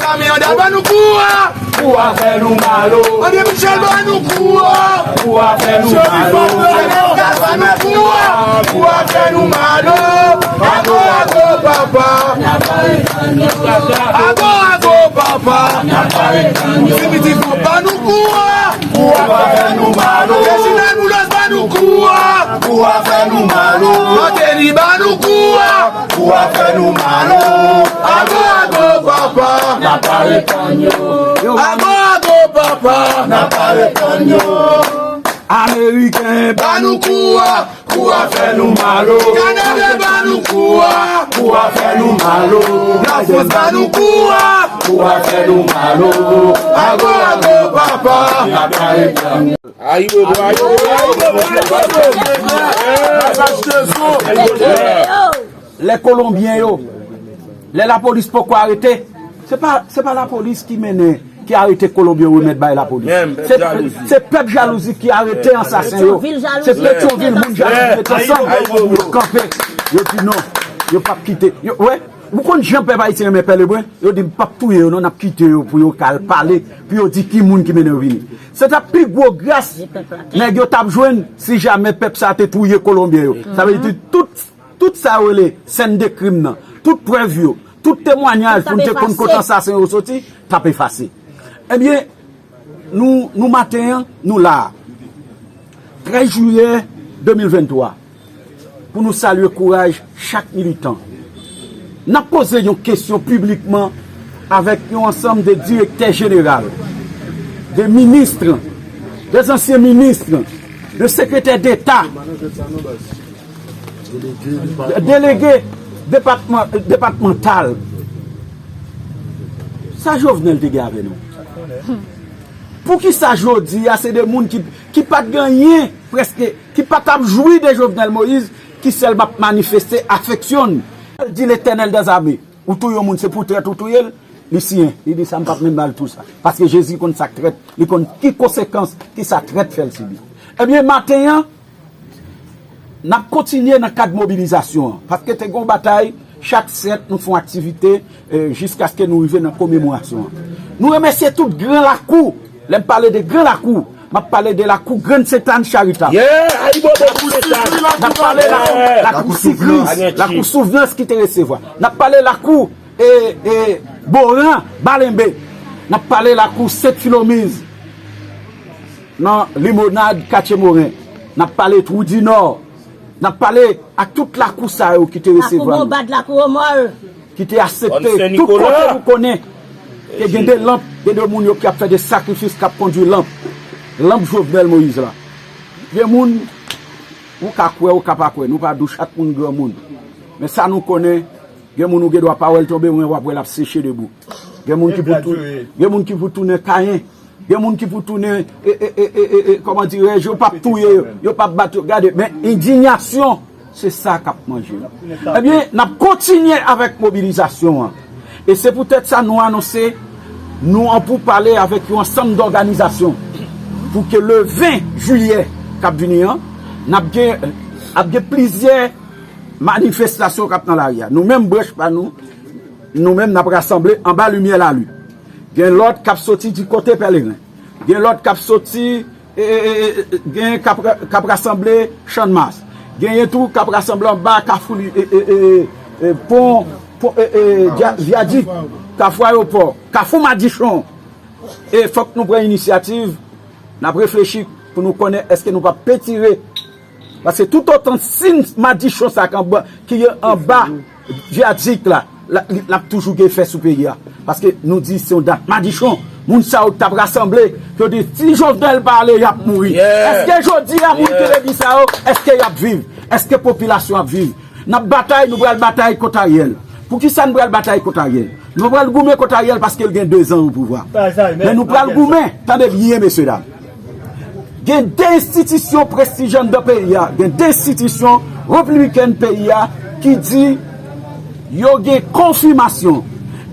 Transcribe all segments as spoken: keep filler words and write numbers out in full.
Amanda, ban nou kou a. Kou a fè nou mal o. André Michel, ban nou kou a. Kou a fè nou mal o. Gal, ban nou kou a. Kou a fè nou mal o. Ago, ago, papa. Ago, ago, papa. Ti pitit, ban nou kou a. Kou a fè nou mal o. Reginald Boulos, ban nou kou a. Kou a fè nou mal o. Martelly, ban nou kou a. Kou a fè nou mal o. Ago, ago, papa. N ap arete yo. Ago, ago, papa. N ap arete yo. Ameriken, ban nou kou a. Kou a fè nou mal o. Kanada, ban nou kou a. Kou a fè nou mal o. Lafrans, ban nou kou a. Kou a fè nou mal o. Ago, ago, papa. N ap arete yo. Ayibobo, ayibobo, ayibobo, ayibobo. Lè Kolonbyen yo, lè lapolis poko arete, se pa, se pa lapolis ki mennen, ki arete Kolonbyen yo remèt bay lapolis. Se, se pèp jalouzi ki arete ansasen yo. Se Petyonvil, moun jalouzi met ansanm pou yo kanpe. Yo di non, yo p ap kite. Yo, wè, ou konn jan pèp ayisyen renmen pèlebren? Yo di, "M p ap touye yo non, n ap kite yo pou yo ka al pale, pou yo di ki moun ki mennen yo vini." Se t ap pi gwo gras nèg yo t ap jwenn si jamè pèp sa te touye Kolonbyen yo. Sa vle di tout, tout sa yo rele sèn de krim nan, tout prèv yo, tout temwanyaj pou n te konn kote ansasen yo soti, t ap efase. Ebyen, nou, nou maten an, nou la a. Trèz jiyè de mil venntwa, pou nou salye kouraj chak militan. N ap poze yon kesyon piblikman avèk yon ansanm de direktè jeneral, de ministre, de ansyen ministre, de sekretè deta, delege depatman-, depatmantal. Sa Jovenel te gen avè nou? Poukisa jodi a se de moun ki, ki pa t gen anyen, prèske, ki pa t ap jwi de Jovenel Moïse, ki sèlman ap manifeste afeksyon l? Di Letènèl dèzame, ou touye yon moun, se pou trèt ou touye l, li siyen. Li di, "Sa m p ap menm ba l tou sa." Paske Jezi konn sa k trèt, li konn ki konsekans ki sa trèt fè l sibi. Ebyen, maten an, n ap kontinye nan kad mobilizasyon an, paske te gen yon batay, chak sèt nou fè yon aktivite, eh, jiskaske nou rive nan komemorasyon an. Nou remèsye tout gran lakou. Lè m pale de gran lakou, m ap pale de lakou Grann Sentàn Charitab. Yeah, ayibobo pou Sentàn. N ap pale lakou, lakou Sikris, lakou Souvnans ki te resevwa. N ap pale lakou, e, e, Boran, Balenbe. N ap pale lakou Sent Filomiz, nan Limonad, Katye Moren. N ap pale Twou di Nò. N ap pale ak tout lakou sa yo ki te resevwa nou, ki te aksepte tout kote nou konnen ke gen de lanp, gen de moun yo ki ap fè de sakrifis, k ap kondui lanp, lanp Jovenel Moïse la. Gen moun, ou ka kwè, ou ka pa kwè, nou pa dou chat moun granmoun. Men sa nou konnen, gen moun ou gen dwa pa wè l tonbe, men w ap wè l ap seche debou. Gen moun ki pou tou-, gen moun ki pou tounen Kayen. Gen moun ki pou tounen, e, e, e, e, e, e, kòman dirèj, yo p ap touye yo, yo p ap bat yo. Gade, men endiyasyon, se sa k ap manje nou. Ebyen, n ap kontinye avèk mobilizasyon an. E se poutèt sa nou anonse, nou an pou pale avèk yon ansanm dòganizasyon pou ke le ven jiyè k ap vini an, n ap gen, ap gen plizyè manifestasyon k ap nan lari a. Nou menm, branch pa nou, nou menm, n ap rasanble anba limyè lalin. Gen lòt k ap soti di kote Pèleren. Gen lòt k ap soti, e, e, e, e, gen k ap, k ap rasanble Channmas. Genyen tou k ap rasanble anba Kafou li, e, e, e, e, pon, pon, e, e, vya-, vyadik, Kafou Ayewopò, Kafou Madichon. E fòk nou pran inisyativ, n ap reflechi pou nou konnen èske nou p ap petire. Paske toutotan sin madichon sa k anba, ki anba vyadik la, la, li, l ap toujou gen efè sou peyi a. Paske nou di se yon dat madichon. Moun sa yo k t ap rasanble, yo di si Jovenel pa ale, y ap mouri. Èske jodi a moun ki te di sa yo, èske y ap viv? Èske popilasyon ap viv? N ap batay, nou pral batay kont Ariel. Poukisa n pral batay kont Ariel? Nou pral goumen kont Ariel paske l gen dezan o pouvwa. Men nou pral goumen, tande byen, mesye dam. Gen de enstitisyon prestijè anndan peyi a, gen de enstitisyon repiblikèn peyi a ki di yo gen konfimasyon,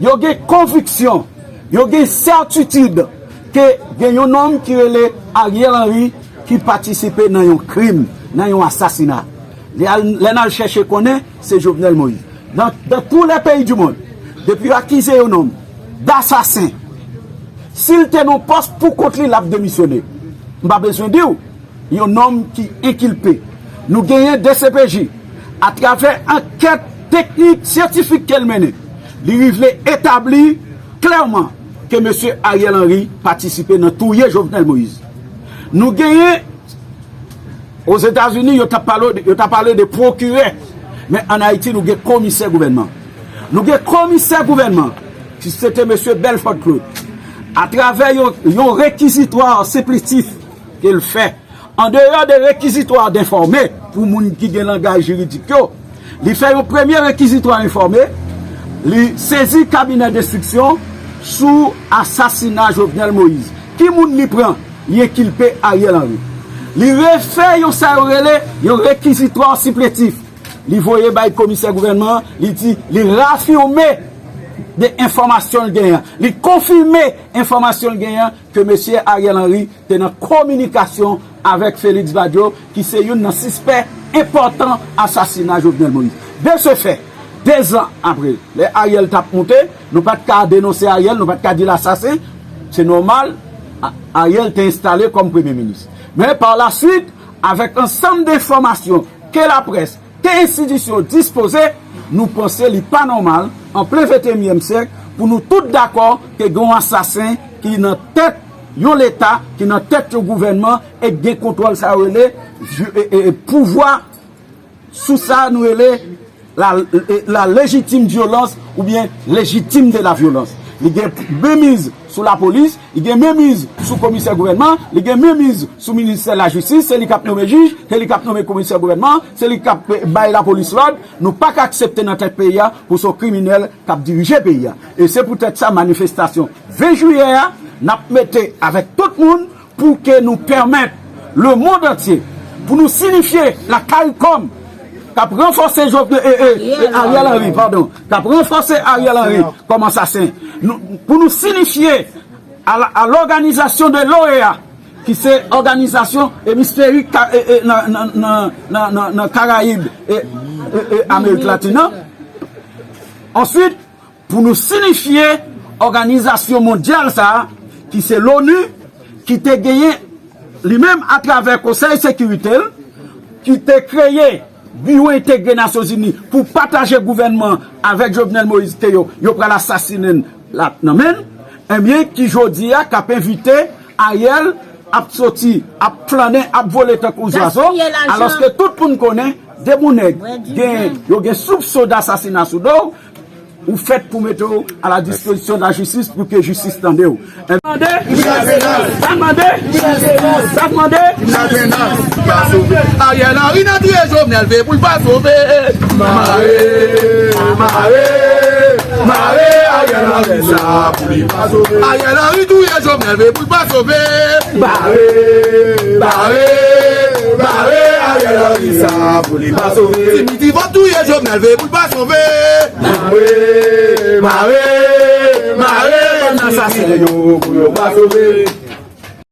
yo gen konviksyon, yo gen sètitid ke gen yon nonm ki rele Ariel Henry ki patisipe nan yon krim, nan yon asasina. Lè al, lè n al chèche konnen, se Jovenel Moïse. Dans, dans tous les pays du monde, depi yo akize yon nonm, dasasen. Si l te nan pòs pou kont li, l ap demisyone. M pa bezwen di w, yon nonm ki enkilpe. Nou genyen D C P J, atravè ankèt teknik, syantifik ke l mennen, li rive etabli klèman ke mesye Ariel Henry patisipe nan touye Jovenel Moïse. Nou genyen Ozetazini, yo ta pale, yo ta pale de pwokirè. Men ann Ayiti, nou gen komisè gouvènman. Nou gen komisè gouvènman, ki se te mesye Belfort Claude, atravè yon, yon rekizitwa senplitif ke l fè, andeyò de rekizitwa denfòme pou moun ki gen langay jiridik yo, li fè yon premye rekizitwa enfòme, li sezi kabinè denstriksyon sou asasina Jovenel Moïse. Ki moun li pran? Li enkilpe Ariel Henry. Li refè yon sa yo rele yon rekizitwa sipletif. Li voye bay komisè gouvènman an, li di, li rafime de enfòmasyon l genyen. Li konfime enfòmasyon l genyen ke mesye Ariel Henry te nan kominikasyon avèk Félix Badio, ki se youn nan sispè enpòtan asasina Jovenel Moïse. De ce fait, dezan apre, lè Ariel t ap moute, nou pa t ka denonse Ariel, nou pa t ka di l asasen. Se nòmal, A-, Ariel te enstale kòm premye minis. Men pa la swit, avèk ansanm de enfòmasyon ke laprès, ke enstitisyon dispoze, nou panse li pa nòmal, an plen venteyenyèm syèk, pou nou tout dakò ke gen yon asasen ki nan tèt yon leta, ki nan tèt yon gouvènman, e gen kontwòl sa yo rele, e, e, e, pouvwa sou sa nou rele la, la légitime violence oubyen légitime de la violence. Li gen menmiz sou lapolis, li gen menmiz sou komisè gouvènman, li gen menmiz sou ministè lajistis, se li k ap nonmen jij, se li k ap nonmen komisè gouvènman, se li k ap, eh, bay lapolis lòd. Nou pa ka aksepte nan tèt peyi a pou se yon kriminèl k ap dirije peyi a. E se poutèt sa, manifestasyon ven jiyè a, n ap mete avèk tout moun pou ke nou pèmèt lemonn antye, pou nou sinifye la CARICOM k ap ranfòse Jovenel, e, e, e, Ariel Henry, padon, k ap ranfòse Ariel Henry kòm asasen. Nou, pou nou sinifye a la, à l'organisation de l'OEA, ki se òganizasyon emisferik ka-, e, e, nan, nan, nan Karayib e, e, e Amerik Latin nan. Answit, pou nou sinifye òganizasyon mondyal sa a, ki se l'ONU, ki te genyen li menm atravè Konsèy Sekirite l, ki te kreye Biwo Entegre Nasyonzini pou pataje gouvènman avèk Jovenel Moïse ke yo, yo pral asasinen l la nan men l, ebyen, ki jodi a k ap envite Ariel ap soti, ap flannen, ap vole tankou zwazo, gaspiye lajan, alòske tout moun konnen, de moun nèg, gen, yo gen soupson dasasina sou do w, ou fèt pou mete w a la dispozisyon de lajistis pou ke jistis tande w. Sa k mande? Sa k mande? Sa k mande? Ariel Henry nan touye Jovenel, veye pou l pa sove. Mare, mare, mare Ariel Henry sa pou li pa sove. Ariel Henry touye Jovenel, veye pou l pa sove. Mare, mare, mare Ariel Henry sa pou li pa sove. Dimitri Vorbe touye Jovenel, veye pou l pa sove. Mare, mare, mare bann asasen yo pou yo pa sove.